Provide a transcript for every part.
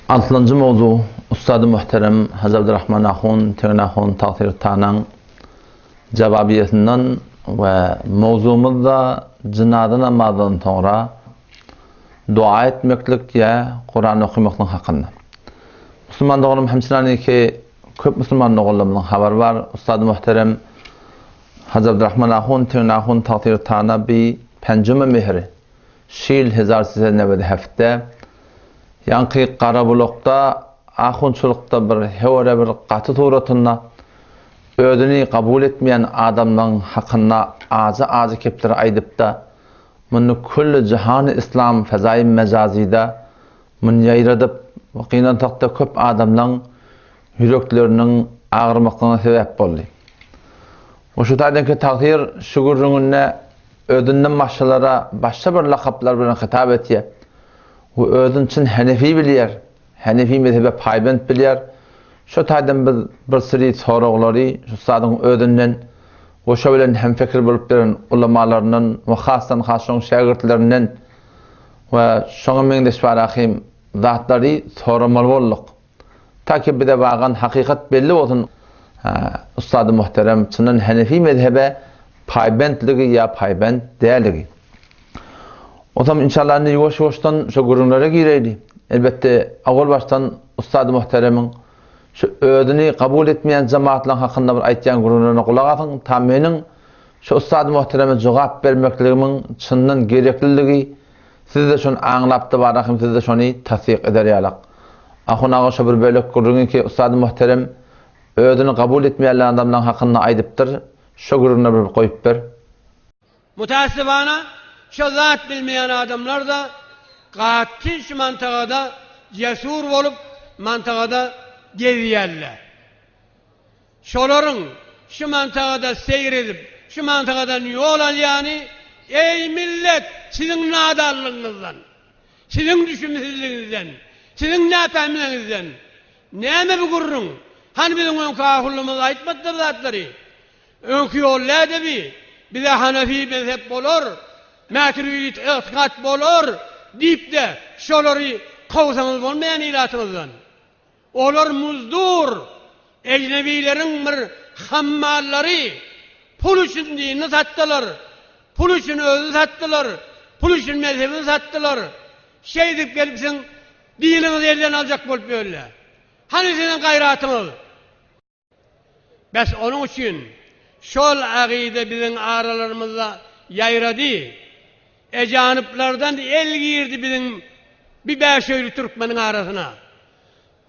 Altynjy mowzuk, Ussady muhterem Hajy Abdurrahman ahun, Tegin ahun Tagsyr Tanaň jawabiýesinden we mowzugymyz-da jynaza namazdan soňra dua etmeklik ýa Kuran okamaklyk hakynda. Musulman doganym hemçinaniki köp musulman doganlarymyzyň habary bar, Ussady muhterem Hajy Abdurrahman ahun, Tegin ahun Tagsyr Tana bi penjüme mehri şil hezar size newedi hefte Ýaňky Garabulakda ahunçylykda bir hewere bir gaty suratynda özüni kabul etmeýän adamlaň hakynda ajy-ajy kepler aýdypda, muny külli jahany islam fezaýy mejazyda muny ýaýradyp we gynansakda köp adamlaň ýürekleriniň agyrmaklygyna sebäp boldy. We şu taýdanki tagsyr şu gürrüňinde özünden başgalara başga bir lakaplar bilen hitap etýär. We özüni çyn Henefi bilýär. Henefi mezhebe paýbent bilýär. Şo taýdan biz bir süri soraglary şu ussadyň özünden we şo bilen hemfekir bolup beren ulamalaryndan we hasdan has şoň şägirtlerinden we şoňa meňzeş barahym zatlary soramaly bolduk. Ta ki bize wagan hakykat belli bolsun ussady muhterem çyndan Henefi mezhebe paýbentligi ýa paýbent däligi. Onsoň inşallah indi ýuwaş-ýuwaşdan şo gürrüňlere gireýli. Elbetde, owal başdan ussady muhteremiň şu özüni kabul etmeýän jemaatlaryň hakynda bir aýtýan gürrüňlerine gulak asyň, ta meniň şu ussady muhtereme jogap bermekligimiň çyndan gerekliligi siz-de şony aňlap-da barahym siz-de şony tassyk eder ýalak. Ahun aga şo bir bölek gürrüňi ki ussady muhterem özüni kabul etmeýän adamlaryň hakynda aýdypdyr, şo gürrüňleri bir goýup ber. Mutasyfana şo zat bilmeýän adamlar-da gaty şu mantagada cesur bolup mantagada gezýärler. Şolaryň şu mantagada seýr edip, şu mantagadan ýol alýany eý millet siziň nadanlygyňyzdan, siziň düşümsizligiňizden, siziň näpähimligiňizden. Näme bu gürrüň? Hany biziň öňki ahullymyz aýtmadylar zatlary? Öňki ýol näde bi? Bize Hanefi mezhep bolar, Mäturidit ygtykat bolar diýip-de şolary kowsaňyz bolmaýan ilatyňyzdan. Olar muzdur, ejnebileriň bir hammallary, pul üçin dinini satdylar, pul üçin özüni satdylar, pul üçin mezhebini satdylar. Şeýdip gelipsiň diniňizi elden aljak bolup ýörler. Hany siziň gaýratyňyz? Bes onuň üçin şol agyda biziň aralarymyzda ýaýrady. Ejanyplardan el girdi biziň bi bäşöýli türkmeniň arasyna.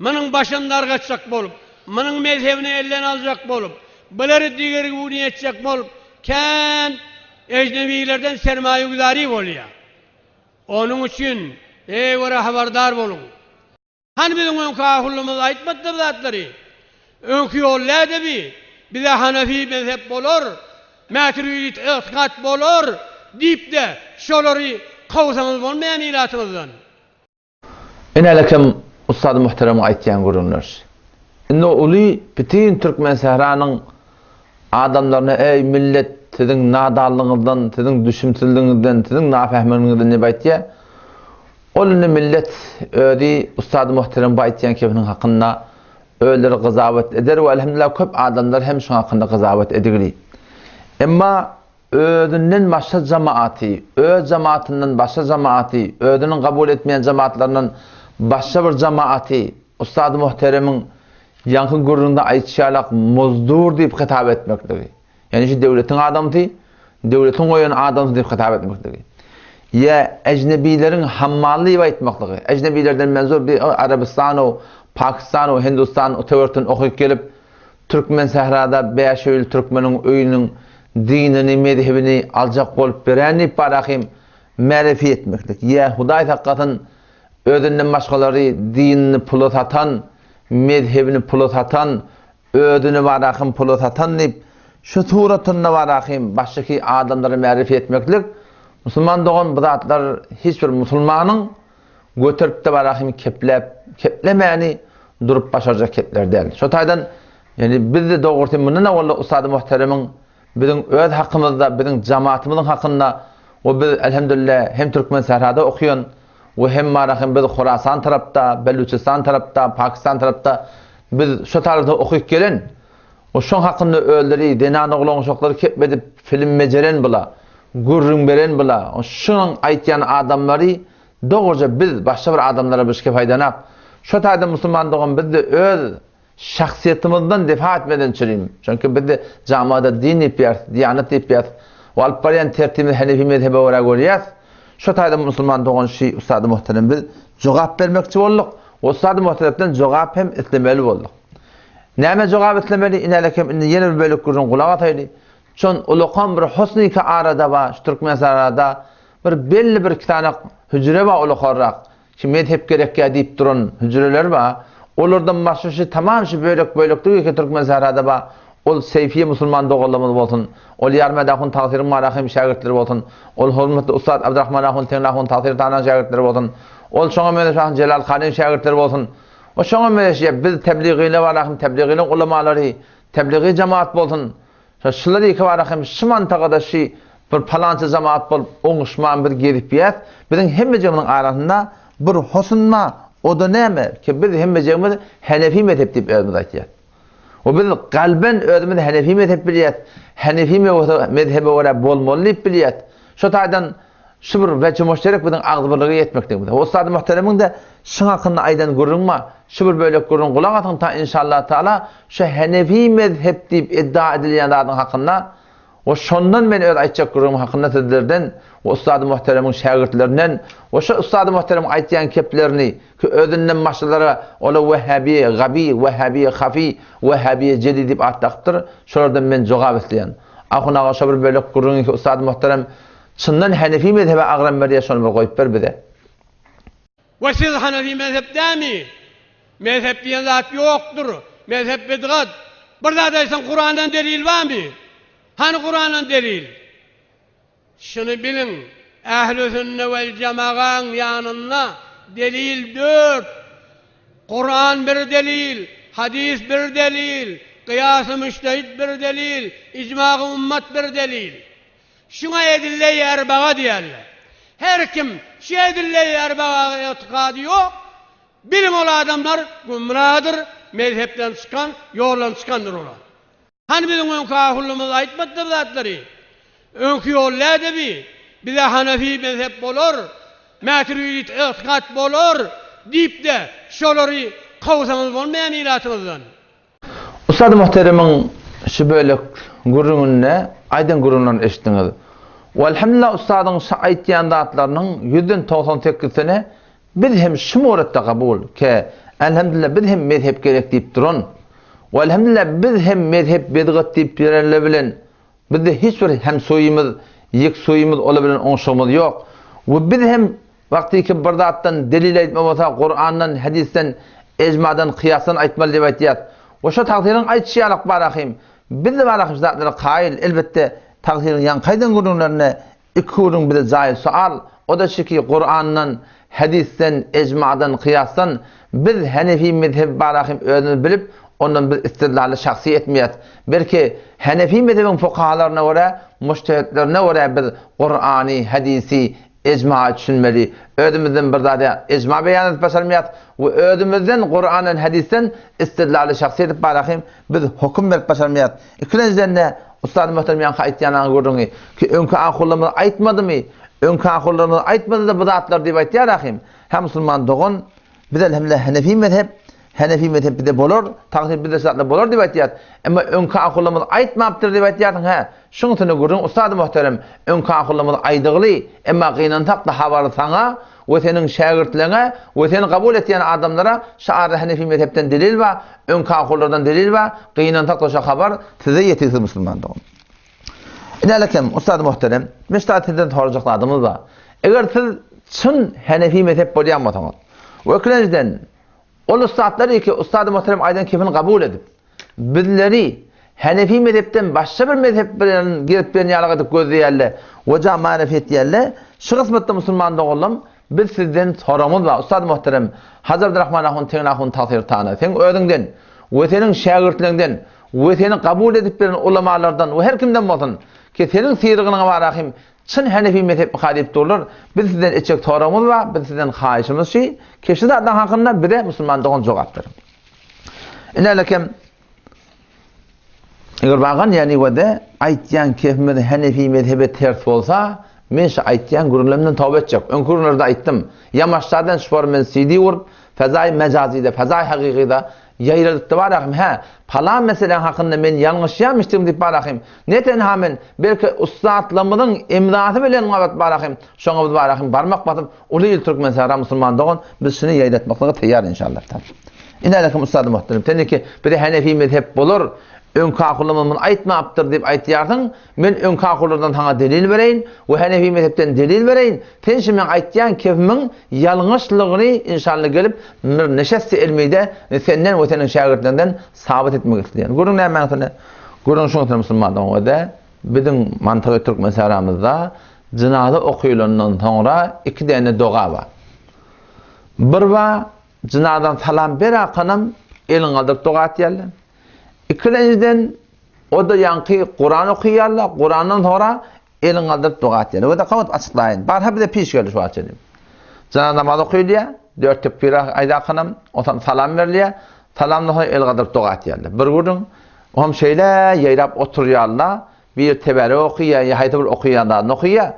Munuň başyny dargatjak bolup, munuň mezhebini elden aljak bolup, bulary digerguni etjek bolup kän ejnebilerden sermaýaguzary bolýar. Onuň üçin, eý görä habardar boluň. Hany biziň öňki ahullymyz aýtmadylar zatlary? Öňki ýol näde bi? Bize Hanefi mezhep bolar, Mäturidit ygtykat bolar diýip-de şolary kowsaňyz bolmaýan ilatyňyzdan. Ine-lekem ussady muhteremiň aýtýan gürrüňleri. Indi uly bütin Türkmensähranyň adamlaryna eý millet siziň nadanlygyňyzdan, siziň düşümsizligiňizden, siziň napähmligiňizden diýip aýtýar. Ol indi millet özi ussady muhterem bu aýtýan kepiniň hakynda özleri gyzawat eder we elhamdülillah köp adamlar hem şuň hakynda gyzawat edigli. Emma özünden başga jamaaty, öz jamaatyndan başga jamaaty, özüniň kabul etmeýän jamaatlaryndan başga bir jamaaty ussady muhteremiň ýaňky gürrüňde aýtşy ýalak muzdur diýip hitap etmekligi. Ýagny şu döwletiň adamsy, döwletiň goýan adamsy diýip hitap etmekligi. Ýa ejnebileriň hammaly diýip aýtmaklygy. Ejnebilerden menzur bir Arabystano, Pakistano, Hindistan o töwerekden okyp gelip, Türkmen sährada bäşöýli türkmeniň öýüniň dinini, mezhebini aljak bolup beren diýip barahym märefi etmeklik. Ýa Hudaý saklasyn özünden başgalary dinini pula satan, mezhebini pula satan, Özüni barahym pula satan diýip, şu suratynda barahym başdaky adamlara märifi etmeklik, musulman dogan bu zatlar hiç bir musulmanyň göteripde barahym kepläp, keplemäni durup başarjak kepler däl. Şo taýdan, ýagny bizde dogrusy mundan owalda ussady muhteremiň biziň öz hakymyzda, biziň jamaatymyzyň hakynda we biz elhamdülillah hem Türkmen sährada okýan. we hem barahym biz Horasan tarapda, Belüçistan tarapda, Pakistan tarapda biz şo tarzda okyp gelen we şoň hakynda özleri zenan oglan uşaklary kep edip film bejeren bula, gürrüň beren bula, şunuň aýtýan adamlary dogruja biz başga bir adamlara bir şikep aýdanak. Şo taýda musulman dogan bizde öz şahsyýetymyzdan defa etmeden çürim. Çünki bizde jamada din diýip ýaris, diýanat diýip ýaris. We alyp barýan tertibimizi Hanefi mezhebe görä görýäs. Şo taýda musulman dogan şi ustady muhterem biz jogap bermekçi bolduk. We ustady muhteremden jogap hem islemeli bolduk. Näme jogap islemeli? Inälekem indi ýene bir bölek gürrüň gulak asaýly. Çon ulakan bir husniki arada bar, şu Türkmenistanda bir belli bir iki sany hüjre bar ulakarrak. Şu mezhep gerekýä diýip duran hüjreler bar. Olardan başga şu tamam şu bölek-böleklik iki türkmen sährada bar. Ol Seýfiýe musulman doganlarymyz bolsun, ol Ýarmät ahun tagsyryň Marahym şägirtleri bolsun, ol hormatly ussat Abdyrahman ahun Teňli ahun tagsyr tanyň şägirtleri bolsun, ol şoňa meňzeş ahun Jelal kanyň şägirtleri bolsun. O şoňa meňzeş ýa biz tebligiler bar ahun tebligileň ulamalary, tebligi jemaat bolsun. Şo şular iki bara hem şu mantagada şi bir palança jemaat bolup oňuşman biz gezip ýäs, biziň hemmejigimiziň arasynda bir hosunma, o-da näme, ki biz hemmejigimiz Hanefi mezhep diýip özümiz aýtýas. We biz galben özümizi Hanefi mezhep bilýäs, Hanefi mezhebe görä bolmaly diýip bilýäs. Şo taýdan şu bir weçe muşterek biziň agzybirlige ýetmekligimiz. We Ustady Muhteremiň-de şuň hakynda aýdan gürrüňi bar. Şu bir bölek gürrüň gulak asyň ta inşallah taala şu Hanefi mezhep diýip iddia edilýän zadyň hakynda we şondan men öz aýtjak gürrüňim hakynda sizlerden we Ustady Muhteremiň şägirtlerinden we şu Ustady Muhteremiň aýtýan keplerini ki özünden başgalara ola Wehhabi Gabi, Wehhabi Hafi, Wehhabi Jedi diýip at dakypdyr, şolardan men jogap isleýän. Ahun aga şo bir bölek gürrüňi ki Ustady Muhterem çyndan Hanefi mezhebe agram berýär şony bir goýup ber bize. We siz Hanefi mezhep dämi? Mezhep diýen zat ýokdur. Mezhep bidgat. Bir zat aýtsaň Kurandan delil barmy? Hany Kurandan delil? Şuny biliň, Ähli sünne wel jemagaň ýanynda delil dört. Kuran bir delil, hadys bir delil, kyýasy müştehit bir delil, ijmagy ummat bir delil. Şuňa edille-i erbaga diýerler. Her kim şu edille-i erbaga ygtykady ýok, biliň ol adamlar gümradyr, mezhepden çykan, ýoldan çykandyr olar. Hany biziň öňki ahullymyz aýtmadyda bu zatlary? Öňki ýol näde bi? Bize Hanefi mezhep bolar, Mäturidit ygtykat bolar diýip-de şolary kowsaňyz bolmaýamy ilatyňyzdan? Ussady muhteremiň şu bölek gürrüňinde aýdan gürrüňlerini eşitdiňiz. Welhamdulillah ussadyň şu aýtýan zatlarynyň ýüzden 90 sekizsine Biz hem şu muratda kabul, ke, Elhamdülillah biz hem mezhep gerek diýip duran, we elhamdülillah biz hem mezhep bidgat diýip ýörenler bilen bizde hiç bir hemsoýymyz, ýeksoýymyz olar bilen oňşugymyz ýok. We biz hem wagtyky bir zatdan delil aýtma bolsa Kurandan, hadysdan, ejmadan, kyýasdan aýtmaly diýip aýtýas. We şo tagsyryň aýtyşy ýalak barahym, biz-de barahym şu zatlara kaýyl, elbetde tagsyryň ýaňky aýdan gürrüňlerine Iki gürrüň bize jaýyz sual, o-da şiki Kurandan, hadysdan, ejmadan, kyýasdan biz Hanefi mezhebi bara hem özümiz bilip, ondan biz istidlaly şahsy etmeýäs. Belki Hanefi mezhebiň fukahalaryna görä, mujtehitlerine görä biz Kurany, hadysy, ejmagy düşünmeli. Özümizden bir zady ejma beýan edip başarmaýas we özümizden Kurandan, hadysdan istidlaly şahsy edip bara hem biz höküm berip başarmaýas. Ikilenjiden-de, Ustad Muhterem ýaňky aýtýan aňy gürrüňi, ki öňki ahunlarymyz aýtmadymy, öňki ahunlarymyz aýtmady-da bu zatlary diýip aýtýar ahym. Hä musulman dogan, biz elhamdülillah Hanefi mezhep, Hanefi mezhep bize bolar, tagsyr bizde şu zatlar bolar diýip aýtýar. Emma öňki ahunlarymyz aýtmapdyr diýip aýtýarsyň hä. Şuň üstünde gürrüň Ustad Muhterem, öňki ahunlarymyz aýdygly, emma gynansak-da habary saňa we seniň şägirtleňe we seni kabul etýän adamlara şu arada Hanefi mezhepden delil bar, Öňki ahullardan delil bar, gynansak-da şo habar size ýetigsiz musulman dogan. Inälekem, ussady muhterem, men şu zat sizden sorajak zadymyz bar. Eger siz çyn Hanefi mezhep bolýan bolsaňyz, we ikilenjiden ol ussatlar ki ussady muhterem aýdan kepini kabul edip, bizleri Hanefi mezhepden başga bir mezhep bilen girip bilen ýalyk edip gözleýärler we jamanyf etýärler, şu kysmatda musulman doganlarym Biz sizden soragymyz bar, Ustad muhterem, Hajy Abdyrahman ahun Tegin ahun tagsyr tana, seň özüňden we seniň şägirtleriňden we seni kabul edip beren ulamalardan we her kimden bolsun, ki seniň syrygynyňa barahym. Çyn Henefi mezhepmika diýip durlar. Biz sizden etjek soragymyz bar, biz sizden haýyşymyz şi, ki şu zatlaryň hakynda bize musulman dogan jogap beriň. Ine Eger bagan ýa niwede aýtýan kefimiz Henefi mezhebe ters bolsa, men şu aýtýan gürrüňlerimden toba etjek. Öňki gürrüňlerde aýtdym. Ýamaşlardan şubar men CD urup, fezaý mejazyda, fezaý hakykyda ýaýradypdy barahym, hä, palan meseläň hakynda men ýalňyşýamyşdygym diýip barahym, ne tenha men, belki ussatlarymyzyň imzasy bilen gabat barahym, şoňa biz barahym barmak basyp, uly il türkmen sähra musulman dogan, biz şuny ýaýratmaklyga taýýar inşallah. Inälekim ussady muhterem, seniki bize Henefi mezhep bolar, öňki ahunlarymyz muny aýtmapdyr diýip aýtýarsyň, men öňki ahunlardan saňa delil bereýin we Henefi mezhepden delil bereýin, sen şu meň aýtýan kepimiň ýalňyşlygyny inşallah gelip bir neşesti ilmide senden we seniň şägirtleriňden sabyt etmek isleýän. Gürrüň nämäň üstünde? Gürrüň şuň üstünde musulman dogan-da, biziň mantygy türkmen sähramyzda jynaza okylandan soňra iki däne doga bar. Bir bar Jynadan salam ber akanam elin galdyryp doga etýärler. Ikilenjiden o-da ýaňky Kuran okaýarlar, Kurandan soňra elin galdyryp doga etýärler. O-da gabat açyklaýyn. Barha bize piş geldi şu wagt çenli. Jynaza namaz okaýylýar, dört tekbir aýdakanam, onsoň salam berilýär. Salamdan soň el galdyryp doga etýärler. Bir gürrüň, oňam şeýle ýaýrap oturýarlar, biri tebärek okaýar, ýa haýsy bir okaýan zadyny okaýar.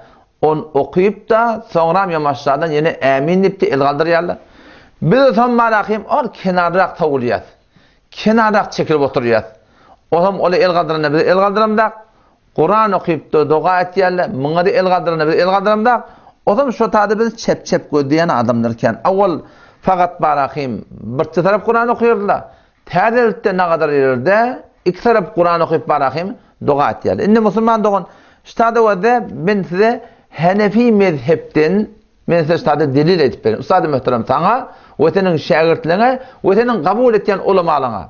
Ony okyp-da, soňram ýamaşjadan ýene ämin diýip-de el galdyrýarlar. Biz otam barahym ol kenarrak sowulýas. Kenarrak çekilip oturýas. Otam ola el galdyranda biz el galdyramzak. Kuran okyp-da doga etýärler, muňa-da el galdyranda biz el galdyramzak. Otam şo tada biz çep-çep gözleýän adamlar kän. Owal fakat barahym birçe tarap Kuran okyrdylar. Täzelikde nagadar ýerlerde iki tarap Kuran okyp barahym doga etýärler. Indi musulman dogan ştada wede men size Henefi mezhepden men size ştada delil edip berin. Ustady möhterem saňa we seniň şägirtleriňe we seniň kabul etýän ulamalaňa.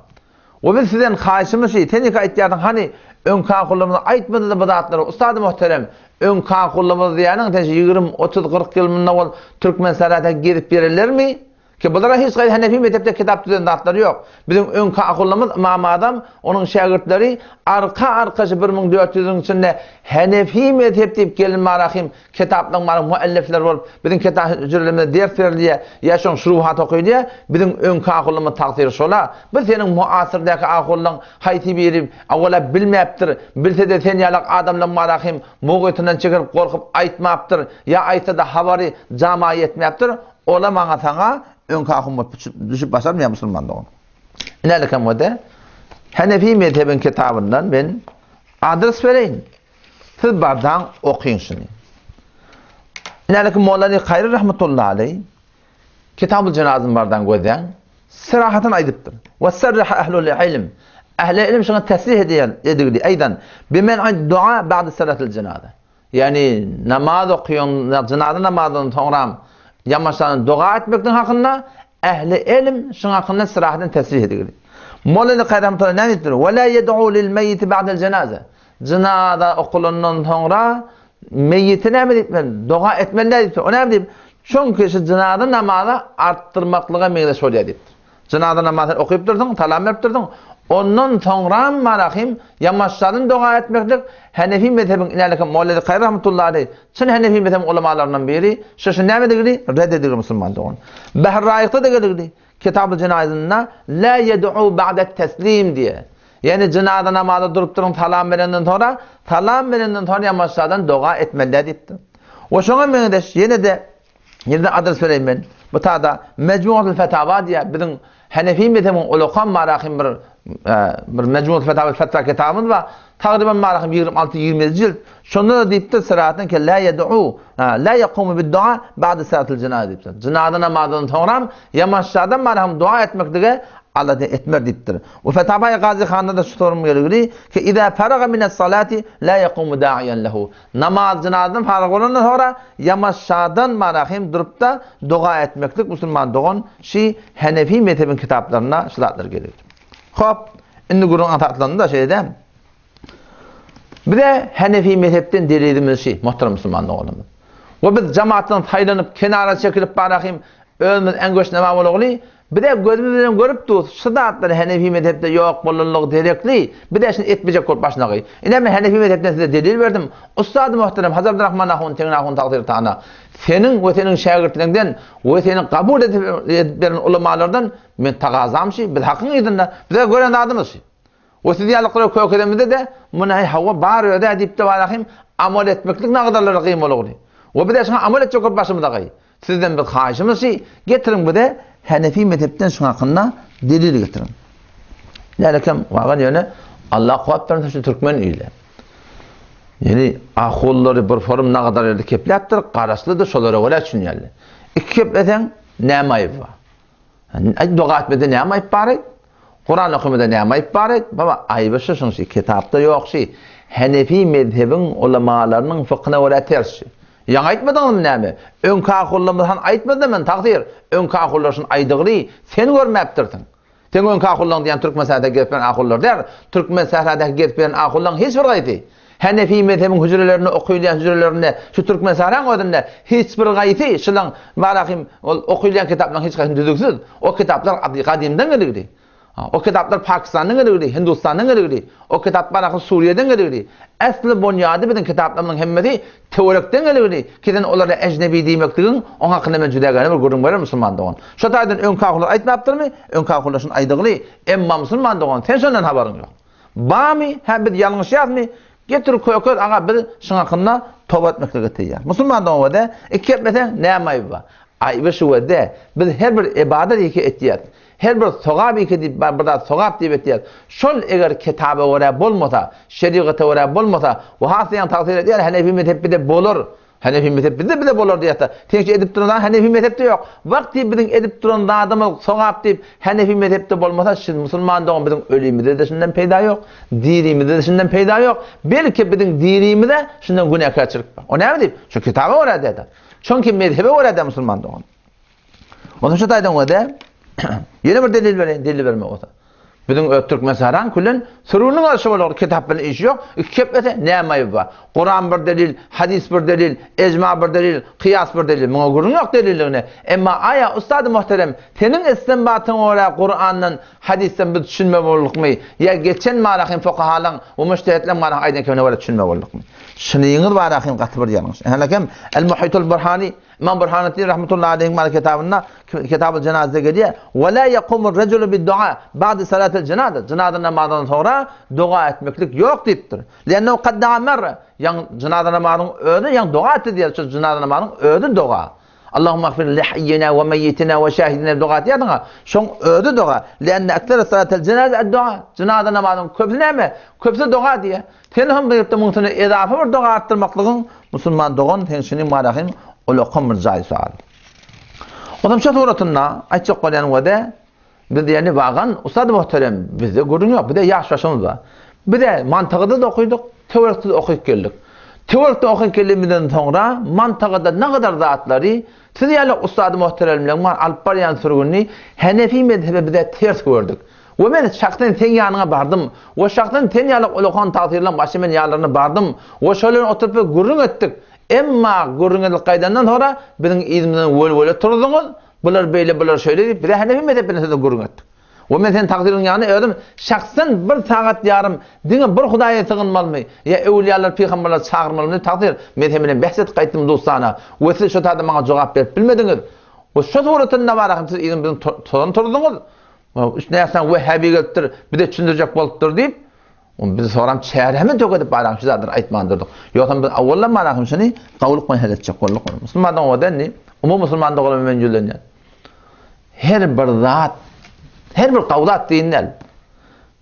We biz sizden haýyşymyz şi, sen ýeke aýtýarsyň hany öňki ahunlarymyz aýtmady-da bu zatlary. Ustady möhterem öňki ahunlarymyz diýýäniň sen şu 20, 30, 40 ýyl mundan owal Türkmenistanda gezip ýörenlermi? Ki bulara hiç haýsy Henefi mezhepde kitap düzen zatlary ýok. Biziň öňki ahunlarymyz Ymam Azam, onuň şägirtleri arka-arka şu 1400 ýylyň içinde Henefi mezhep diýip gelin barahym kitaplaryň bary muellifleri bolup biziň kitap hüjrelerimizde ders berilýär, ýa şoň şuruhat okylýar. Biziň öňki ahunlarymyz tagsyry şola. Bir seniň muasyrdäki ahunlaň haýsy biri awala bilmäpdir, bilse-de sen ýalak adamlaň barahym mugytyndan çekirip gorkup aýtmapdyr, ýa aýtsa-da habary jama ýetmäpdir. Ola maňa saňa öňki ahun bolup düşüp başarmaýar musulman dogan. Inälikam wede Henefi mezhebiň kitabyndan men adres bereýin. Siz bardaň okyň şuny. Inälikim Mollali Kaýry rahmetullahi aleý Kitabul Jenazyn bardaň gözläň. Serahatyn aýdypdyr. We sarraha ahlul ilm. Ähli ilim şuňa tesrih edýär, edigdi. Aýdan, bimen'i dua ba'de salatil jenaza. Ýagny namaz okaýan, jynaza namazyndan soňram ýamaşany doga etmekligiň hakynda ähli elm şuň hakynda syrahatyn tesrih edildi. Molla Kaý rahmetullahi näme diýipdir? Ve la yed'u lil meyyiti ba'del jenaze. Jynaza okulandan soňra meýite näme diýipdir? Doga etmeli däl diýipdir. O näme diýip? Çünki şu jynaza namazy artdyrmaklyga meňzeş bolýar diýipdir. Jynaza namazyny okyp dursuň, salam berip dursuň. Ondan soňram marahym ýamaşjadan doga etmeklik Henefi mezhebiň inälikim Molleli Kaýry rahmetullahi aleý çyn Henefi mezhebiň ulamalaryndan biri şu şu nämedigini red edigli musulman dogan. Behr Raýykda-da geligli Kitabul Jenaýzynda la ýed'u ba'det teslim diýe. Ýagny jynaza namaza durup duruň salam berenden soňra salam berenden soňra ýamaşjadan doga etmeli däl diýipdir. We şoňa meňzeş ýene-de Ýene-de adres bereýin men. Bu tada Mejmuatul Fetawa diýýär. Biziň Henefi mezhebiň ulakam marahym bir bir Mejmuatul Fetawa fetwa kitabymyz bar. Tagryban marahym 26-27 jilt. Şonda da diýipdir syratyn ke la yed'u la yaqumu bid-dua ba'da salatil jenaza diýipdir. Jynaza namazyndan soňram ýamaşjadan marahym dua etmeklige Allah etmer diýipdir. We Fetawa Gazi Handa da şu sorum gelgili ki iza faraga minas salati la yaqumu da'iyan lehu. Namaz jynazadan faryg bolandan soňra ýamaşadan marahym durup-da doga etmeklik musulman dogan şi Henefi mezhebiň kitaplarynda şu zatlar gelýär. Hop, indi gürrüň aňsatlandy-da şeýle dämi? Bize Henefi mezhepden delilimiz şi, muhterem musulman doganlarymyz. We biz jamaatdan saýlanyp, kenara çekilip barahym özümiz äňgeçnama bolagly. Bize gözümiz bilen görüp durus, şu zatlar Henefi mezhepde ýok bolanlygy derekli, bize şuny etmejek bolup başlagy. Ine men Henefi mezhepden size delil berdim. Ussady muhterem Hajy Abdurrahman ahun Tegin ahun tagsyr tana, seniň we seniň şägirtleriňden we seni kabul edip beren ulamalardan men tagazam şi, biz hakyň yzynda, bize gören zadymyz şi. We siz ýalyklara kökezemizde-de muny aý hawa bar özä diýip-de barahym amal etmeklik nagadarlara gyn bolugly. We bize şuňa amal etjek bolup başymyza gaý. Sizden bir haýyşymyz şi, getiriň bize Henefi mezhepden şuň hakynda delil getiriň. Lälekem wagan ýöne Allah kuwwat bersin şu türkmen ile. Ýani ahullary bir forum nagadar ýerde kepläpdir, garaşlydyr şolara görä düşünýärler. Iki kepleseň näme aýyp bar? Aý doga etmede näme aýyp bar? Kuran okumada näme aýyp bar? Baba aýyby şu şuň şu kitapda ýok şu. Henefi mezhebiň ulamalarynyň fykhyna görä ters şu. Ýaňy aýtmadyňyzmy näme? Öňki ahullarymyz han aýtmady men tagsyr. Öňki ahullar şuny aýdygly sen görmäpdirsiň. Seň öňki ahullaň diýýän türkmen sährada gezip ýören ahullar däl. Türkmen sähradaky gezip ýören ahullaň hiç bir gaýsy. Henefi mezhebiň hüjrelerinde okylýan hüjrelerinde şu türkmen sähraň özünde hiç bir gaýsy şulaň barahym ol okylýan kitaplaryň hiç gaýsy düzüksiz. O kitaplar gadymdan geligli. O kitaplar Pakistandan geligli, Hindustandan geligli. O kitap barahym Suriýeden geligli. Äsli bunýady biziň kitaplarymyzyň hemmesi töwerekden geligli. Ki sen olara ejnebi diýmekligiň oň hakynda men jüdägäne bir gürrüň bererin musulman dogan. Şo taýdan öňki ahullar aýtmapdyrmy? Öňki ahullar şuny aýdygly. Emma musulman dogan sen şondan habaryň ýok. Bamy? Hä biz ýalňyşýasmy? Getir kökez aga biz şuň hakynda toba etmeklige taýýar. Musulman dogan wede iki gepleseň näme aýby bar? Aýby şu wede biz her bir ybadat iki etýäs. Her bir sogap iki diýip bar bir zat sogap diýip etýäs. Şol eger kitaba görä bolmasa, şerigata görä bolmasa, we has ýaňy tagsyr edýär Henefi mezhep bize bolar. Henefi mezhep bizde bize bolar diýýär. Seň edip duran zadyň Henefi mezhepde ýok. Wagt diýip biziň edip duran zadymyz sogap diýip Henefi mezhepde bolmasa siz musulman dogan biziň ölimizde-de şundan peýda ýok, dirimizde-de şundan peýda ýok. Belki biziň dirimize şundan günäkärçilik bar. O näme diýip? Şu kitaba görä diýýär. Çünki mezhebe görä diýýär musulman dogan. Ondan şu taýdan görä ýene bir delil bereýin, delil bermek bolsa. Biziň öz türkmen saran külen sürüniň alşy bolar, kitap bilen işi ýok. Iki keplese näme aýyp bar? Kuran bir delil, hadys bir delil, ejma bir delil, kyýas bir delil. Muňa gürrüň ýok delilligine. Emma aýa ustady muhterem, seniň istinbatyňa görä Kurandan, hadysdan biz düşünme boldukmy? Ýa geçen marahym fukahalaň we mujtehitleň marahym aýdan kemine görä düşünme boldukmy? Şunyňyz barahym gaty bir ýalňyş. Halakem El-Muhitul Burhani Imam Burhaneddin rahmetullahi aleyhiň bar kitabynda Kitabul Jenazede gelýär. Ve la yakumur rejulu bid-dua ba'de salatil jenaza. Janaza namazyndan soňra doga etmeklik ýok diýipdir. Li'ennehu kad daa merre. Ýaň janaza namazynyň özi ýaň doga etdi diýýär. Şu janaza namazynyň özi doga. Allahumma gfir li hayyina we meýitina we şahidina doga etýärdiň-a. Şoň özi doga. Li'enne ekser salatil jenaza ad-dua. Janaza namazynyň köpüsi näme? Köpüsi doga diýýär. Sen hem gyýypda muň üstüne ezafa bir doga artdyrmaklygyň musulman dogan seň şuny marahym ulakan bir jaý sual. Onam şu suratynda aýtjak bolýan wede biz ýani wagan ustad muhterem bizde gürrüň ýok bize ýaş başymyz bar. Bize mantygyda da okydyk töwerekde de okyp geldik. Töwerekde okyp gelenimizden soňra mantygyda nagadar zatlary siz ýaly ustad muhteremleň bar alyp barýan sürgüni Henefi mezhebe bize ters gördük. We men şahsen seň ýanyňa bardym. We şahsen sen ýaly ulakan tagsyrylaň başy men ýanlaryna bardym. We şolar bilen oturyp bir gürrüň etdik. Emma gürrüň edilip gaýdandan soňra biziň yzymyzdan welwele turzuňyz, bular beýle, bular şeýle diýip, bize Henefi mezhep bilen sizden gürrüň etdik. We men seniň tagsyryň ýanyna özüm şahsen bir sagat ýarym diňe bir Hudaýa sygynmalymy ýa öwülýalar, pygamberleri çagyrmalymy diýip tagsyr mezhebine bäs edip gaýtdym dustana. We siz şo taýda maňa jogap berip bilmediňiz. We şo suratynda barahym siz yzymyzdan tozan turzuňyz. Üç näsag wehhabi gelipdir, bize düşündirjek bolupdyr diýip, ony biz soram çäremi tökedip baran şu zatlary aýtman durduk. Ýogsam biz awaldan baran hem şuny gawulyk bilen hal etjek bolduk. Musulman dogan indi, umumy musulman dogana men ýüzlenýän. Her bir zat, her bir gawzat din däl.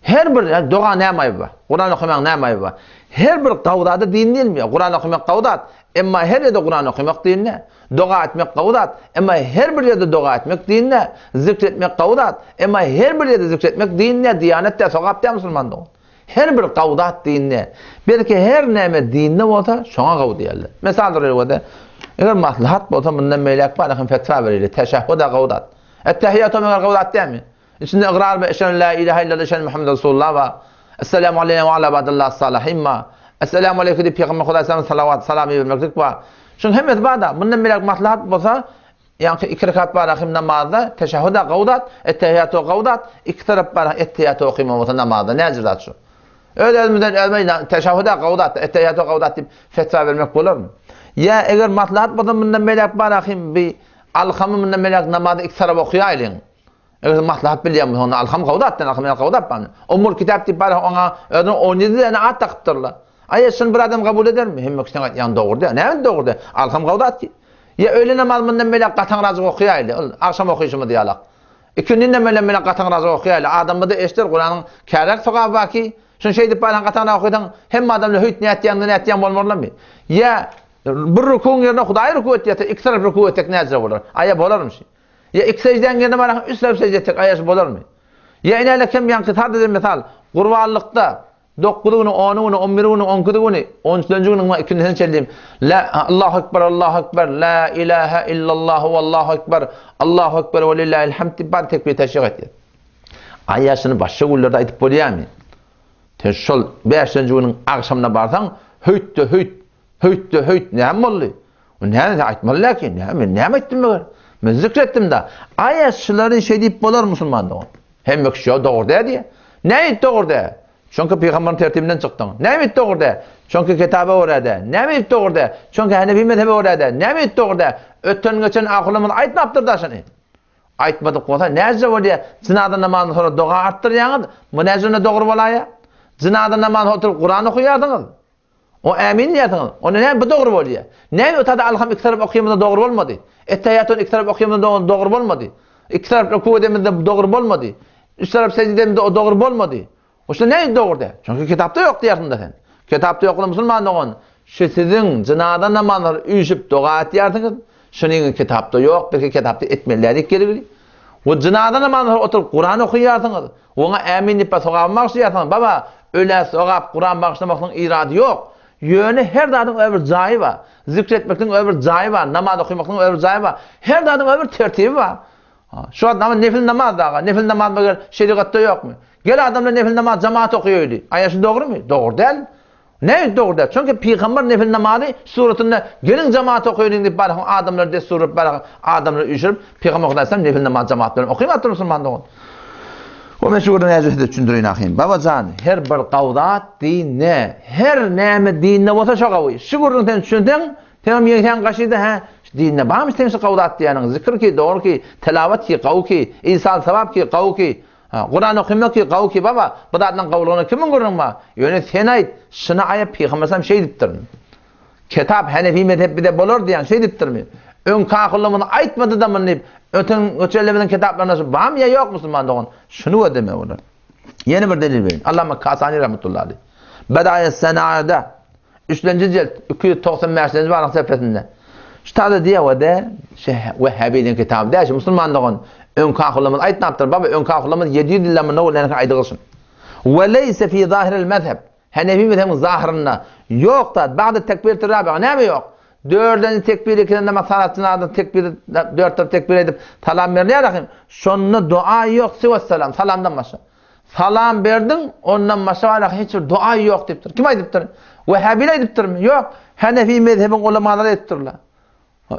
Her bir yani doga näme aýby bar? Kuran okamak näme aýby bar? Her bir gawzada din diýilmeýär. Kuran okamak gawzat, emma her ýerde Kuran okamak din däl. Doga etmek gowy zat, emma her bir ýerde doga etmek din däl. Zikr etmek gowy zat, emma her bir ýerde zikr etmek din däl, diýanet däl, sogap däl musulman dogan. Her bir gowy zat din däl. Belki her näme dinde bolsa, şoňa gowy diýerler. Mysal bir eger maslahat bolsa mundan beýläk bar hem fetwa bereli, teşehhud-a gowy zat. Ettehiýatu meger gowy zat dälmi? Içinde ygrar we eşhedü en la ilahe illallah eşhedü Muhammeden Resulullah bar. Esselamu aleyna we ala ibadillah salihin bar. Esselamu aleyke diýip Pygamber Hudaý salawat salam ibermeklik bar. Şuň hemmesi bar-da, mundan beýläk maslahat bolsa, Ýaňky iki rekat bar ahim namazda teşehhüd-ä gowy zat, ettehiýat-a gowy zat, iki tarap bar ettehiýat okyma bolsa namazda näjir zat şu? Öz-özümizden özüme teşehhüd-ä gowy zat, ettehiýat-a gowy zat diýip fetwa bermek bolarmy? Ýa eger maslahat bolsa mundan beýläk bar ahim bi alhamy mundan beýläk namazy iki tarap okaýaýlyň. Eger maslahat bilýän bolsaň onda alham gowy zat, alham ýa gowy zat bar. Ummul kitap diýip bar oňa özüne 17 däne at dakypdyrlar. Aý şuny bir adam kabul edermi? Hemme kişi aýtýan dogry däl. Näme dogry däl? Alham gowy zat ki. Ýa öýle namaz mundan beýläk gataňrajyk okaýaýly. Ol agşam okyşymyz ýalak. Ikindi bilen bilen gataňrajyk okaýaýly. Adamda eşder Kuranyň käräk sogaby bar ki. Şuny şeýdip baran gataňrak okaýsaň, hemme adamlar höýt nätýäňde nätýäň bolmarlarmy? Ýa bir rukuň ýerine Hudaý ruku etýärse, iki tarap ruku etsek näce bolar? Aýa bolarmy şi? Ýa iki sejdäň ýerine baran üç tarap sejde etsek aýa şi bolarmy? Ýa inäle kem ýaňky sadaja mysal, gurbanlykda Dokuzy güni, ony güni, on biri güni, on ikisi güni, on üçlenji günüň we ikindisini çenli La Allahu ekber, Allahu ekber, la ilaha illallah wallahu ekber, Allahu ekber we lillahil hamd diýip bar tekbir teşrik etýär. Aý ýaşyny başga günlerde aýdyp bolýarmy? Sen şol bäşinji günüň agşamyna barsaň, höýtde höýt, höýtde höýt näme boldy? O näme sen aýtmaly däl ki, näme men näme aýtdym meger? Men zikr etdim da. Aý şulary şeý diýip bolar musulman dogan. Hemme kişi ýok dogry däl diýýär. Näme dogry däl? Çünki pygamberiň tertibinden çykdyň. Näme dogry däl? Çünki kitaba görä däl. Näme dogry däl? Çünki Hanefi mezhebe görä däl. Näme dogry däl? Öten geçen ahunlarymyz aýtmapdyr da şuny. Aýtmadyk bolsa näce bolýar? Jynaza namazyndan soňra doga artdyrýaňyz, bu näce dogry bolaýar? Jynaza namazynda oturyp Kuran okaýarsyňyz. O ämin diýýärsiňiz. Onda näme bu dogry bolýar? Näme otada alham iki tarap okymyzda dogry bolmady? Ettehiýatyny iki tarap okymyzda dogry bolmady. Iki tarap ruku edemizde dogry bolmady. Üç tarap sejde edemizde o dogry bolmady. Oşda näme dogry däl? Çünki kitapda ýok diýýärsiň-de sen. Kitapda ýok musulman dogan. Şu siziň jynaza namazlary üýşüp doga etýärsiňiz. Şunyň kitapda ýok, belki kitapda etmeli däl diýip gelgili. We jynaza namazynda oturyp Kuran okaýarsyňyz. Oňa ämin diýip sogabyny bagyşlaýarsyňyz. Baba, ölä sogap Kuran bagyşlamaklygyň irady ýok. Ýöne her zadyň öz bir jaýy bar. Zikr etmekligiň öz bir jaýy bar, namaz okamaklygyň öz bir jaýy bar. Her zadyň öz bir tertibi bar. Şu wagt namaz nefil namaz daga, nefil namaz meger şerigatda ýokmy? Gel adamlar nefil namaz jamaat okaýaýly. Aýa şu dogrymy? Dogry däl. Näme dogry däl? Çünki pygamber nefil namazy suratynda geliň jamaat okaýlyň diýip barha adamlary dessur berip barha adamlary üýşürip pygamber Hudaý nefil namaz jamaat bilen okymapdyr musulman dogan. O men şu gürrüňi näce size düşündireýin ahym. Babajan her bir gawzat dinde, her näme dinde bolsa şo gawy. Şu gürrüňi sen düşünseň, senem ýeňsäň gaşyda hä, şu dinde barmyş seň şu gawzat diýýäniň, zikr ki, dogry ki, telawat ki, gawy ki, isal sawap ki, gawy ki. Ha, Kuran okamak ki gawy ki baba, bu zatlaryň gawulygyna kimiň gürrüňi bar? Ýöne sen aýt, şyny aýa Pygamber sallam şeý diýipdirmi? Ketap Hanefi mezhep bize bolar diýen şeý diýipdirmi? Öňki ahunlarymyz aýtmady-da muny diýip, öten öçerlerimiziň kitaplarynda şu barmy ýa ýok musulman dogan? Şuny gözlemek bolar. Ýene bir delil berin. Allama Kasani rahmetullahi aleyh. Bedaýa Senaada Üçlenji jilt, 295-nji baryň sefesinde. Şu taýda diýýär we de, şu Wehhabi diýen kitaby däl, şu musulman dogan öňki ahunlarymyz aýtmapdyr. Baba öňki ahunlarymyz 700 ýyldan mundan owal ýaňky aýdygyşyn. We leýse fi zahiril mezheb. Hanefi mezhebiň zahyrynda ýok zat. Ba'de tekbireti rabi'a näme ýok? Dördünji tekbir ekende masalat jynaza tekbir dört tarap tekbir edip salam berilýär ahim. Şonda dua ýok siwa salam, salamdan başga. Salam berdiň, ondan başga baraka hiç bir dua ýok diýipdir. Kim aýdypdyr? Wehhabiler aýdypdyrmy? Ýok. Hanefi mezhebiň ulamalary aýdypdyrlar.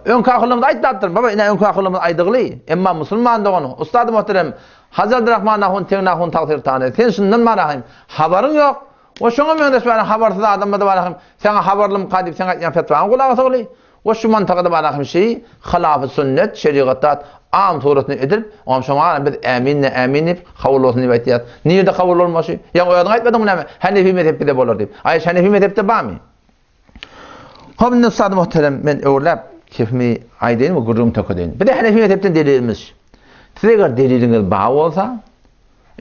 Öňki ahunlarymyz aýtmapdyr. Baba, ine öňki ahunlarymyz aýdygly. Emma musulman dogan, ustady muhterem Hajy Abdurrahman ahun tegin ahun tagsyr tany. Sen şundan barahym habaryň ýok. We şoňa meňzeş bara habarsyz adamlar-da barahym saňa habarlymyka diýip seň aýtýan fetwaňa gulak asygly. We şu mantagada bar ahim şeý, hylafy sünnet, şerigatda am suratyny edilip, oňam şoňa garam biz ämin-de ämin diýip, kabul bolsun diýip aýtýas. Nirde kabul bolmaşy? Ýa özüň aýtmadyňmy näme? Hanefi mezhepde bolar diýip. Aý Hanefi mezhepde barmy? Hop indi ustad muhterem men öwürläp kefimi aýdaýyn we gürrüňimi tökedeýin. Bize Hanefi mezhepden delilimiz. Siz eger deliliňiz bar bolsa,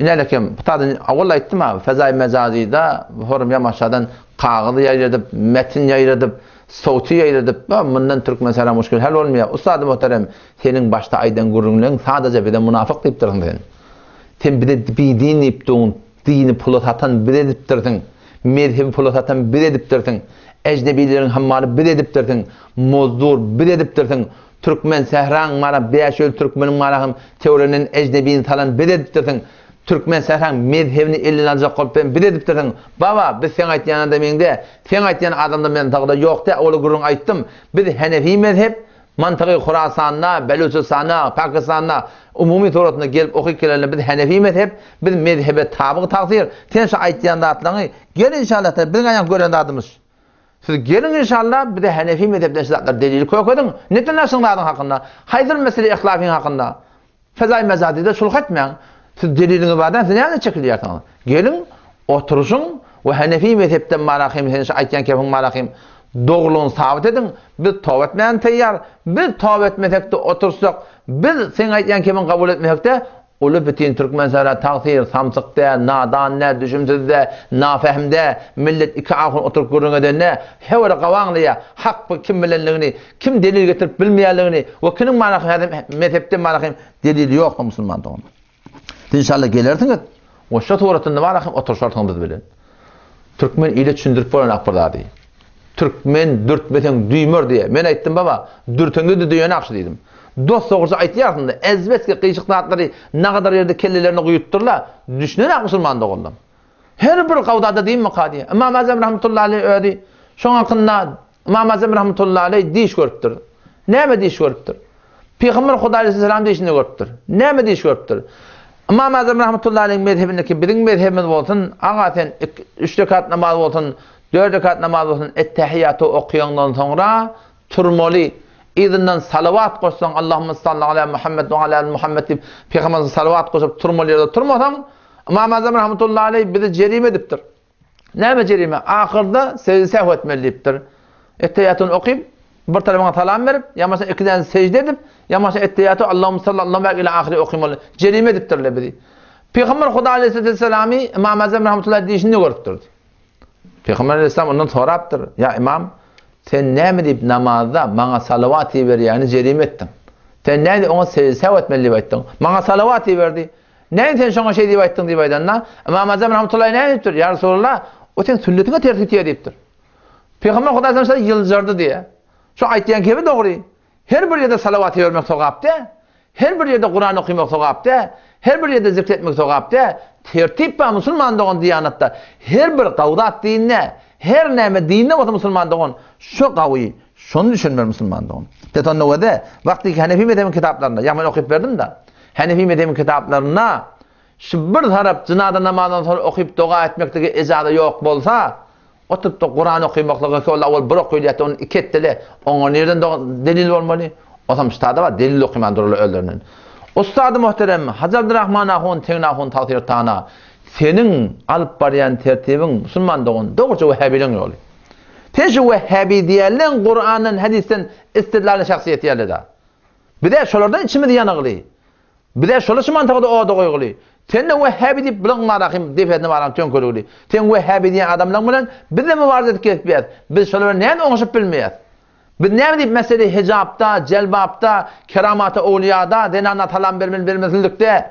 Inälekem, bu taýdan owal aýtdym-a, fezaý mejazyda forum ýamaşadan kagyz ýaýradyp, metin ýaýradyp, sowty ýaýradyp, mundan türkmen sara muşkil hal bolmaýar. Ussady muhterem, seniň başda aýdan gürrüňleň sadaja bize munafyk diýipdirsiň sen. Sen bize bidin diýip duň, dini pula satan biz edipdirsiň, mezhebi pula satan biz edipdirsiň, ejnebileriň hammaly biz edipdirsiň, mozdur biz edipdirsiň, Türkmen sähraň mara bäş öl türkmeniň mara hem töwrenden ejnebini salan biz edipdirsiň. Türkmen sähraň mezhebini elden aljak bolup hem biz edipdirsiň. Baba, biz seň aýtýan adamyň dä. Seň aýtýan adamda men sagda ýok dä, owal gürrüň aýtdym. Biz Hanefi mezhep. Mantygy Horasanda, Belujystanda, Pakistanda umumy suratynda gelip okyp gelenler biz Hanefi mezhep, biz mezhebe tabyg tagsyr. Sen şu aýtýan zatlaryňy gel inşallah biziň aýan gören zadymyz. Siz geliň inşallah bize Hanefi mezhepden şu zatlary delil kökediň. Neden aşyň zadyň hakynda? Haýsy bir mesele ihlafyň hakynda? Fezaý mezadide sulh etmäň. Siz deliliňiz bardan siz näme çekilýärsiňiz? Geliň, oturyşyň we Hanefi mezhepden marahym sen şu aýtýan kefiň marahym dogrulygyny sabyt ediň. Biz toba etmäne taýýar. Biz toba etmesekde otursak, biz seň aýtýan kefiňi kabul etmesekde uly bütin Türkmensähra tagsyr, samsyk däl, nadan däl, düşümsiz däl, nafähm däl, millet iki ahun oturyp gürrüň edende hewre gabaňlaýar, hak bu kim bilenligini, Kim delil getirip bilmeýänligini we kimiň manasy häzir mezhepde manasy delili ýokdur musulman dogan. Siz inşallah gelersiňiz we şu suratynda bar hem oturşarsyňyz biz bilen. Türkmen ile düşündirip bolan bir zady. Türkmen dürtmeseň düýmer diýe. Men aýtdym baba, dürteňde de düýen akşy diýdim. Dost dogrusu aýtýarsyň-da, ezbetki gyşyk zatlary nagadar ýerde kellelerine guýupdyrlar. Düşünenak musulman doganlar. Her bir gawdada diýmika diýe. Ymam Azam rahmetullahi aleyh özi şoň hakynda Ymam Azam rahmetullahi aleyh diş görüpdir. Näme diş görüpdir? Pygamber Hudaý aleyhisselam dişini görüpdir. Näme diş görüpdir? Ymam Azam rahmetullahi aleyh mezhebindeki biziň mezhebimiz bolsun, aga sen 3 rekat namaz bolsun, 4 rekat namaz bolsun, ettehiýaty okaýandan soňra turmaly. Yzyndan salawat goşsaň, Allahumma salli ala Muhammed we ala Muhammed diýip, Pygamberimize salawat goşup turmaly ýerde turmasaň, Ymam Azam rahmetullahi aleyh bizi jerime edipdir. Näme jerime? Ahyrda sejde sehw etmeli diýipdir. Ettehiýatyny okyp, bir tarapyňa salam berip, ýa bolmasa iki däne sejde edip, ýa bolmasa ettehiýaty Allahumma salli Allahumma barik ila ahyry okymaly. Jerime edipdirler bizi. Pygamber Huda aleyhissalamy Ymam Azam rahmetullahi diýişini görüpdir. Pygamber aleyhissalam ondan sorapdyr, Ýa Ymam, sen näme diýip namazda maňa salawat iberýäni jerime etdiň? Sen näme diýip oňa sejde sehw etmeli diýip aýtdyň? Maňa salawat iberdi. Näme sen şoňa şeý diýip aýtdyň diýip aýdanda, Ymam Azam rahmetullahi näme diýipdir? Ýa Resulallah, o seň sünnetiňe ters gitýär diýipdir. Pygamber Hudaý sallallahu aleyhi ýyljardy diýýär. Şu aýtýan kebi dogry. Her bir ýerde salawat bermek sogap dä. Her bir ýerde Kuran okamak sogap dä. Her bir ýerde zikr etmek sogap dä. Tertip bar musulman dogan diýanatda. Her bir gawzat dinde, her näme dinde bolsa musulman dogan şu gawy, şony düşünmeli musulman dogan. Tetonda wede, wagty Hanefi mezhebiň kitaplarynda, ýa men okyp berdim-de. Hanefi mezhebiň kitaplarynda şu bir tarap jynaza namazyndan soň okyp doga etmeklige ejaza ýok bolsa, oturyp-da Kuran okymaklyga ki ol awal bir okylýardy, ony iki etdile, oňa nirden delil bolmaly? Osam ştada bar, delil okyman durarlar özlerinden. Ussady muhterem Hajy Abdurrahman ahun Tegin ahun tagsyr tana, seniň alyp barýan tertibiň musulman dogan dogruça wehhabiliň ýoly. Sen şu wehhabi diýerleň Kurandan hadysdan istidlal şahsyýeti ýaly-da. Bize şolardan içimiz ýanygly. Bize şolar şu mantykda oda goýguly. Sen-de wehhabi diýip biziň marahym depesine baran töňkeligli. Sen wehhabi diýen adamlaň bilen biz-de mübaraze edip gezip biýäs. Biz şolar bilen näme oňuşyp bilmeýäs. Biz näme diýip mesele hijapda, jelbapda, keramaty owliýada, zenana salam bermeli bermesizlikde,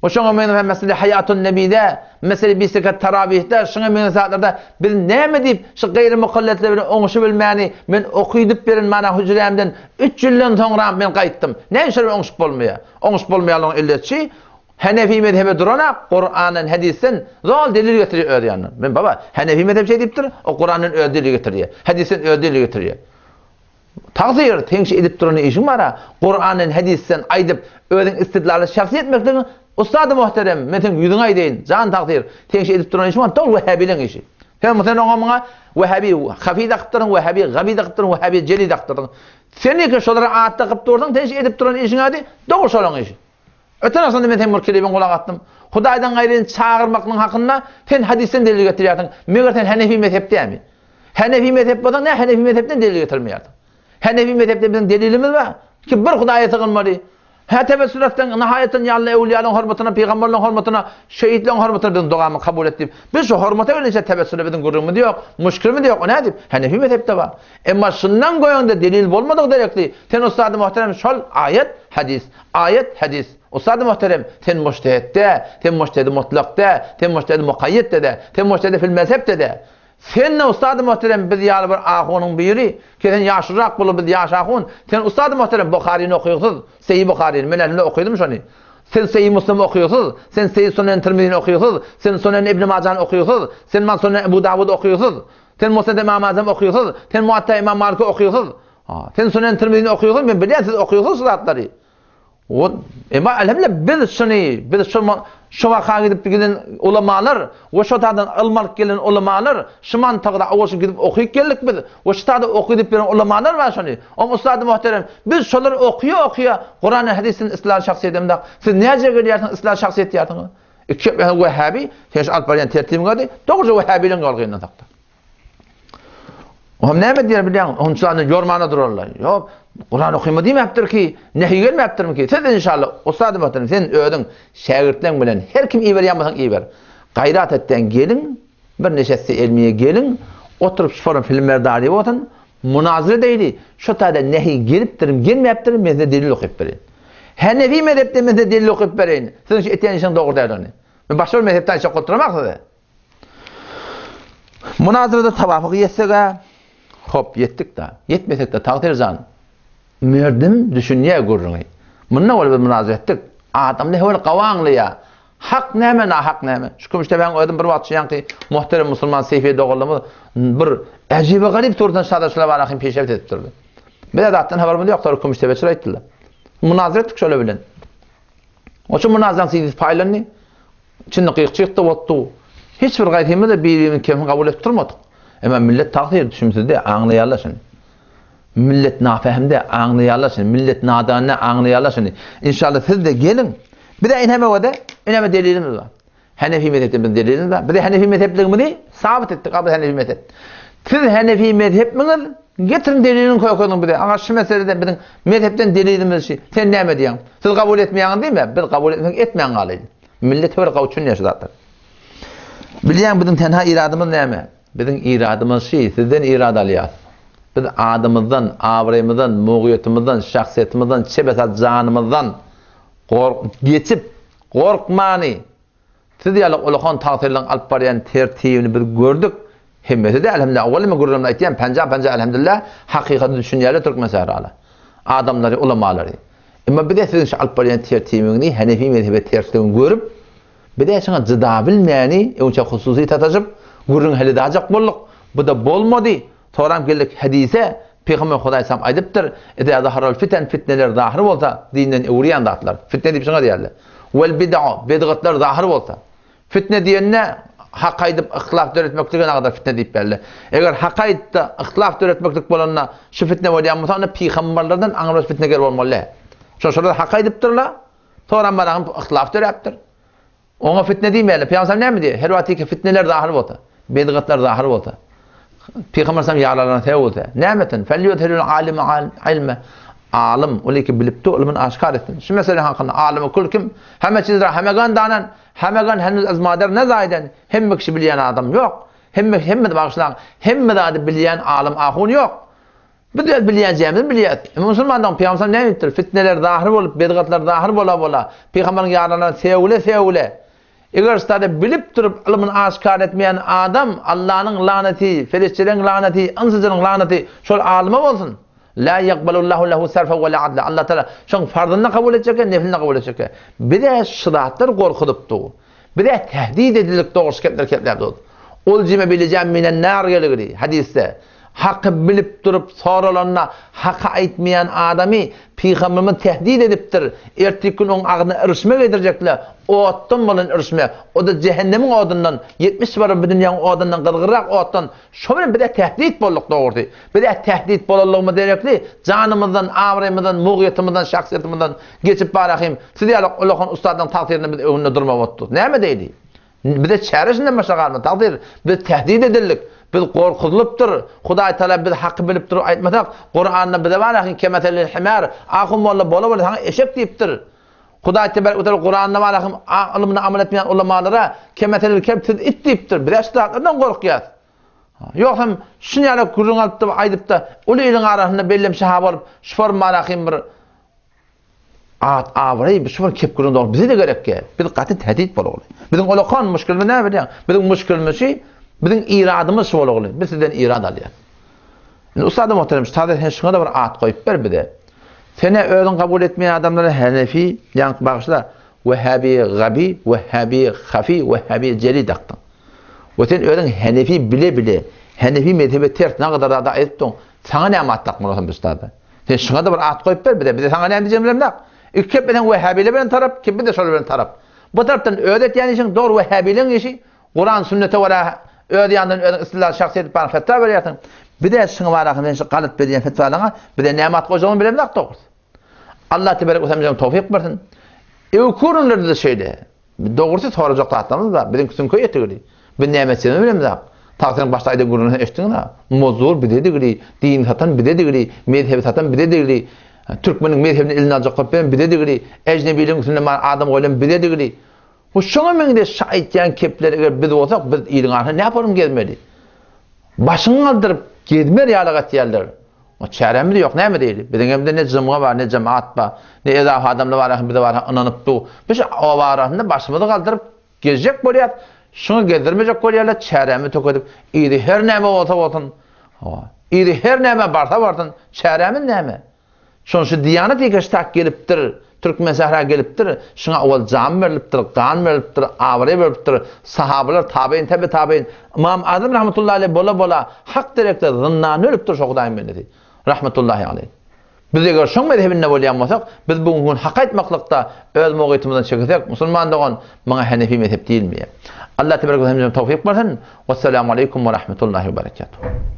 We şoňa meňzeş mesele Haýatun Nebide, mesele bisikat tarawihde, şuňa meňzeş zatlarda biz näme diýip şu gaýry mukallesler bilen oňuşybilmäni men okydyp beren mana hüjrämden üç ýyldan soňra men gaýtdym. Näme şol bilen oňuşyp bolmaýar? Oňuşyp bolmaýanlygyň illetçi Hanefi mezhebe duranak Kurandan, hadisden zol delil getirýär öz ýanyndan. Men baba Hanefi mezhep şeý diýipdir, o Kurandan öz delil getirýär. Hadisden öz delil getirýär. Tagsyr, seň şu edip duran işiň bar-a, Kurandan, hadysdan aýdyp, özüň istidlaly şahsy etmekligiň, ussady muhterem, men seň ýüzüňe aýdaýyn, jan tagsyr, seň şu edip duran işiň bar, doly wehhäbileň işi. Sen sen oňa muňa wehhäbi hafi dakypdyrsyň, wehhäbi gabi dakypdyrsyň, wehhäbi jeli dakypdyrsyň. Sen eke şolara at dakyp dursuň, sen şu edip duran işiň ady dogry şolaň işi. Öten agşamda men seň bir kelibiňe gulak asdym. Hudaýdan gaýryny çagyrmaklygyň hakynda sen hadysdan delil getirýärsiň. Meger sen Hanefi mezhep dämi? Hanefi mezhep bolsaň nä Hanefi mezhepden delil getirmeýärsiň? Hanefi mezhepde biziň delilimiz bar ki bir Hudaýa sygynmaly. Hä tewessül etseň nahaýatdan ýa-alla öwliýalaryň hormatyna, pygamberleriň hormatyna, şehitleriň hormatyna biziň dogamyzy kabul et diýip. Biz şu hormata gelinçä tewessüle biziň gürrüňimiz ýok, muşkilimiz ýok. O nädip? Hanefi mezhepde bar. Emma şundan goýaňda delil bolmadygy derekli, sen ussady muhterem şol aýat, hadys, aýat, hadys. Ussady muhterem, sen mujtehitde, sen mujtehidi mutlakda, sen mujtehidi mukaýýetde-de, sen mujtehidi fil mezhepde-de. Sen-de ussady muhterem biz ýaly bir ahunyň biri, ki sen ýaşulurak bolup biz ýaş ahun, sen ussady muhterem Buharyny okyýsyz, Seýi Buharyny, men älimde okydym şony. Sen Seýi Muslimi okyýsyz, sen Seýi Sunen Tirmizini okyýsyz, sen Sunen Ibni Majany okyýsyz, sen man Sunen Ebu Dawudy okyýsyz. Sen Musned Imam Azam okyýsyz, sen Muatta Imam Maliki okyýsyz. Ha, sen Sunen Tirmizini okuýaň, men bilýän siz okuýaňyz şu zatlary. O, emma elhamdülillah biz şuny, biz şu şu waka gidip giden ulamalar we şo taýdan ylm alyp gelen ulamalar şu mantykda awuşyp gidip okyp geldik biz we şu taýda okydyp beren ulamalar bar şony. Om ustady muhterem, biz şolary okuýa okuýa Kuran we hadysdan yslam şahsyýet emdak. Siz näce gelýärsiňiz yslam şahsyýet diýýärsiňiz? Iki wehhabi, sen şu alyp barýan tertibiň ady, dogruja wehhabiliň ýol gyndan sakda. Oňam näme diýer bilýäň? Onça ýormana durarlar. Ýok, Kuran okyma diýmäpdir ki, nehi gelmäpdirmi ki? Siz inşallah, ussady muhterem, sen özüň şägirtleň bilen her kim iberýän bolsaň iber. Gaýrat etden geliň, bir neşesti elmiye geliň, oturyp şu forum filmler dary bolsun, munazara edeýli, şu taýda nehi gelipdirmi, gelmäpdirmi, men size delil okyp bereýin. Henefi mezhepden men size delil okyp bereýin. Siziň şu etýän işiň dogry däldigini. Men başga bir mezhepden aýtjak bolup duramak size. Munazarada tawafyk ýetseg-ä, hop, ýetdik-dä. Ýetmesek-de, Tagsyr jan, merdim düşünýär gürrüňi. Munda bolup biz munazara etdik. Adamda höwel gawy aňlaýar. Hak näme, nahak näme? Şu Kümüşdepäniň özüm bir wagt şu ýaňky muhterem musulman Seýfi doganlygymyz bir äjibe-garyp suratdan şadaşlar bar ahym peşewt edip durdy. Bize zatdan habarymyz ýok, soňra Kümüşdepeçiler aýtdylar. Munazara etdik şolar bilen. Oçun munazaraň sidisi paýlandy. Içinde gyk-çyk-da bolupdy. Hiç bir gaýsymyz-da bir-birimiziň kemini kabul edip durmadyk. Emma millet tagsyr, düşümsizdi, aňlaýarlar şuny. Millet nafehimdi, aňlaýarlar şuny. Millet nadandy, aňlaýarlar şuny. Inşallah siz-de geliň. Bize ineme göde, ineme delilimiz bar. Henefi mezhepde bizim delilimiz bar. Bize Henefi mezhepligimizi sabit etdik. Abi Henefi mezhep. Siz Henefi mezhepmiňiz? Getiriň delilini kökezin bize. Aňa şu meselede biziň mezhepden delilimiz şu. Sen näme diýýäň? Siz kabul etmeýäňiz diýme. Biz kabul etmek etmän galyň. Millet bir gawy üçin şu zatlar. Bilýäň biziň tenha iradymyz näme? Biziň iradymyz şu, sizden irad alýas. Biz adymyzdan, abraýymyzdan, mugyýetymyzdan, şahsyýetymyzdan, çebesa janymyzdan gork geçip, gorkmany Siz ýaly ulakan tagsyrylaryň alyp barýan tertibini biz gördük. Hemmesi däl, elhamdülillah, owal men gürrüňimde aýtýan, panja-panja elhamdülillah, hakykaty düşünýärler türkmen sähraly. Adamlary, ulamalary. Emma biz-de siziň şu alyp barýan tertibiňizi, henefi mezhebe tersligini görüp, biz-de şuňa jydabilmäni, öňçe hususy sataşyp, gürrüň hälidajak bolduk. Bu-da bolmady. Soram geldik hadise, Pygamber Hudaý sam aýdypdyr, Ida zaharal fiten, fitneler zahyr bolsa, dinden öwürýän zatlar. Fitne diýip şuňa diýerler. Wel bid'a, bidgatlar zahyr bolsa. Fitne diýende hak aýdyp yhtilaf döretmeklige nagadar fitne diýip berler. Eger hak aýtda yhtilaf döretmeklik bolanda şu fitne bolýan bolsa, onda pygamberlerden aňrybaş fitne gerek bolmaly däl. Şo şolar hak aýdypdyrlar, soram baragym yhtilaf döräpdir. Oňa fitne diýmeýärler. Pygamber sallam näme diýýär? Her wagt diýki fitneler zahyr bolsa, bidgatlar zahyr bolsa, Pygamber sallam ýaralaryna sebäp bolsa, näme etsin? Felýuzhirul alimu ilme. Alym, ol iki bilipdi, ylmyny aşkar etsin. Şu mesele hakynda alymy kül kim? Hemme çizra hemegan danan, hemegan henüz az mader ne zaýden. Hemme kişi bilýän adam ýok. Hemme hemme bagyşlaň, hemme zady bilýän alym ahun ýok. Biz öz bilýänjämizi bilýäs. Emma musulmanlaryň Pygamber sallam näme diýipdir? Fitneler zahyr bolup, bedgatlar zahyr bola-bola, Pygamberiň ýarlaryna sewle-sewle. Eger ştada bilip durup ylmyny aşkar etmeýän adam Allanyň lanaty, perişdeleriň lanaty, ynsyjynyň lanaty şol alyma bolsun. La ýakbalullahu lehu sarfa we la adla. Allah Taala şoň farzyny kabul etjek, neflini kabul etjek. Bize şu zatlar gorkuzypdy. Bize tehdit edildik dogrusu kepler kepläp durdy. Ol jime bilejäm minen nar geligini hadysda. Haky bilip durup soralanda haky aýtmaýan adamy Pygamberimiz tehdit edipdir, ertirki gün oň agzyna yrşme geýdirjekler, otdan bolan yrşme, o-da jähennemiň odundan, 70 baryp bu dünýäň odundan gyzgynrak otdan, şo bilen biz-ä tehdit bolduk dogrusy. Biz-ä tehdit bolanlygymyz derekli janymyzdan, abraýymyzdan, mugyýetymyzdan, şahsyýetymyzdan geçip barahym, siz ýaly ulakan ussatlaryň tagsyryna biz öňünde durmaly bolupdyrys. Näme edeýli? Bize çäre şundan başga galmady. Tagsyr, biz tehdit edildik. Biz gorkuzylypdyr. Hudaý Tagala biz haky bilip durup aýtmasak, Kuranda bize bar ahyn kemeselil himar, ahun molla bola bola saňa eşek diýipdir. Hudaý tebarek we taala Kuranda bar ahyn ylmyna amal etmeýän ulamalara kemeselil kelb siz it diýipdir. Biz şu zatlardan gorkýas. Ýogsam şuny ýaly gürrüň alypda aýdypda uly iliň arasynda bellem şaha bolup şu form bar ahyn bir At, abraý, bu şubar kep gürrüň dogry bize-de gerek gel. Biz gaty tehdit bolagly. Biziň olakan muşkilimiz näme bilýäň? Biziň muşkilimiz şu, biziň iradymyz şu bolagly. Biz sizden irad alýas. Indi ussady muhterem, şu taze sen şuňa-da bir at goýup ber bize. Sene özüň kabul etmeýän adamlara Henefi, ýaňky bagyşla, Wehhabi Gabi, Wehhabi Hafi, Wehhabi Jeli dakdyň. We sen özüň Henefi bile-bile, Henefi mezhebe ters nagadar zady aýdypdyň. Saňa näme at dakmaly bolsam üstad? Sen şuňa-da bir at goýup ber bize. Bize saňa näme diýjegimizi bilemzok. Ilki kep sen wehhabiler bilen tarap, ki biz-de şolar bilen tarap. Bu tarapdan öz etýän işiň dogry wehhabileň işi, Kuran sünnete görä öz ýanyndan özüň istilah şahsy edip bana fetwa berýärsiň. Bize şuňa baraka sen şu galyp berýän fetwalaňa bize näme at goýjagyny bilemzok dogrusy. Allah teberek we taala towfyk bersin. Öwkürünlerde-de şeýle. Dogrusy sorajak zatlarymyz bar. Biziň süňke ýetigili. Biz näme etjegimizi bilemzok. Tagsyryň başda aýdan gürrüňini eşitdiňiz-ä. Mozdur bize degili, dini satan bize degili, mezhebi satan bize degili, türkmeniň mezhebini eline aljak bolup ýören bize degili, ejnebiligiň üstünde man adam goýlan bize degili. Bu şoňa meňzeş şu aýtýan kepler eger biz bolsak biz iliň arasynda näporum gezmeli. Başyňy galdyryp gezmer ýaly etýärler. O çäremiz ýok, näme diýeli? Biziň hem-de ne jymga bar, ne jemaat bar, ne edafa adamlar bar, bize bar, ynanyp dur. Biz oba arasynda başymyzy galdyryp gezjek bolýas. Şuňa gezdirmejek bolýarlar, çäremizi tökedip, yzy her näme bolsa bolsun. Hawa. Yzy her näme barsa barsyn, çäremiz näme? Şonuň şu Diýanat ýeke-tak gelipdir, Türkmensähra gelipdir, şuňa owal jan berlipdir, gan berlipdir, abraý berlipdir, sahabalar, tabeýin, tebe-tabeýin, Ymam Azam rahmetullahi aleýh bola-bola hak derekde zyndanda ölüpdir şo Hudaýyň bendesi, rahmetullahi aleýh. Biz eger şoň mezhebinde bolýan bolsak, biz bu gün hak aýtmaklykda öz mugytymyzdan çekilsek, musulman dogan, muňa henefi mezhep diýilmeýär. Allah tebarek we hemmämize towfyk bersin. Wessalamu aleýkum we rahmetullahi we berekatuh.